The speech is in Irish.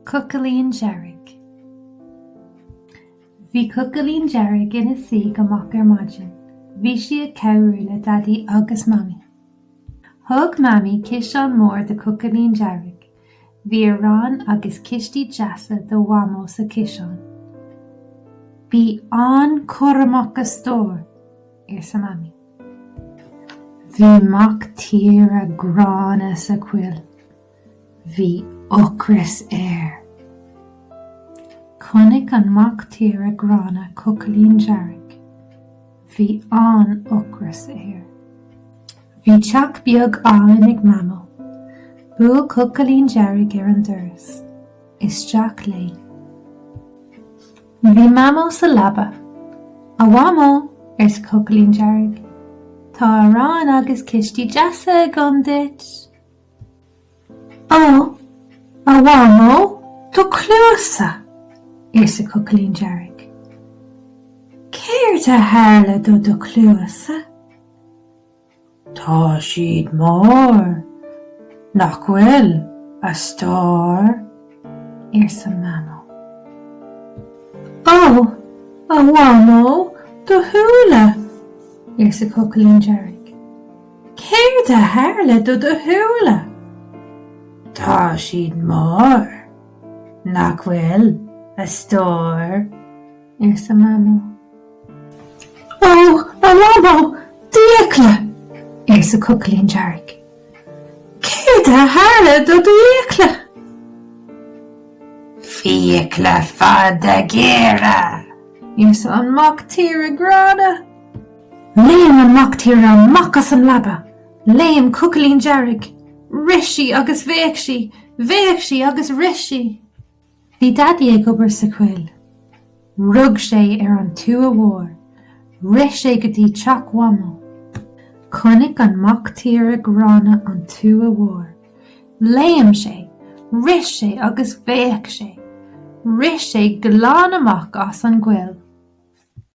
Cochaillín Dearg Bhí Cochaillín Dearg ina suí go moch ar maidin. Bhí sí ag cabhrú le Daidí agus Mamaí. Thug Mamaí ciseán mór do Chochaillín Dearg. Bhí arán agus cístí deasa do Mhamó sa chiseán. Bí an-chúramach, a stór, arsa Mamaí. Bhí mac tíre gránna sa choill. Bhí ocras air. Chonaic an mac tíre gránna Cochaillín Dearg. Bhí an-ocras air. Bhí teach beag álainn ag Mamó. Bhuail Cochaillín Dearg ar an doras. Isteach léi. Bhí Mamó sa leaba. A Mhamó, arsa Cochaillín Dearg, tá arán agus cístí deasa agam duit. Ó, a Mhamó, do chluasa! arsa Cochaillín Dearg. Céard a tharla do do chluasa? Tá siad mór, nach bhfuil, a stór? arsa Mamó. Ó, a Mhamó, do shúile! arsa Cochaillín Dearg. Céard a tharla do do shúile? Tá siad mór, nach bhfuil, a stór? arsa Mamó. Ó, a Mhamó, d'fhiacla! arsa Cochaillín Dearg. Céard a tharla do d'fhiacla? Fiacla fada géara! arsa an mac tíre gránna. Léim an mac tíre amach as an leaba. Léim Cochaillín Dearg. Rith sí agus bhéic sí, bhéic sí agus rith sí. Bhí Daidí ag obair sa choill. Rug sé ar an tua mhór. Rith sé go dtí teach Mhamó. Chonaic an mac tíre gránna an tua mhór. Léim sé, rith sé agus bhéic sé. Rith sé glan amach as an gcoill.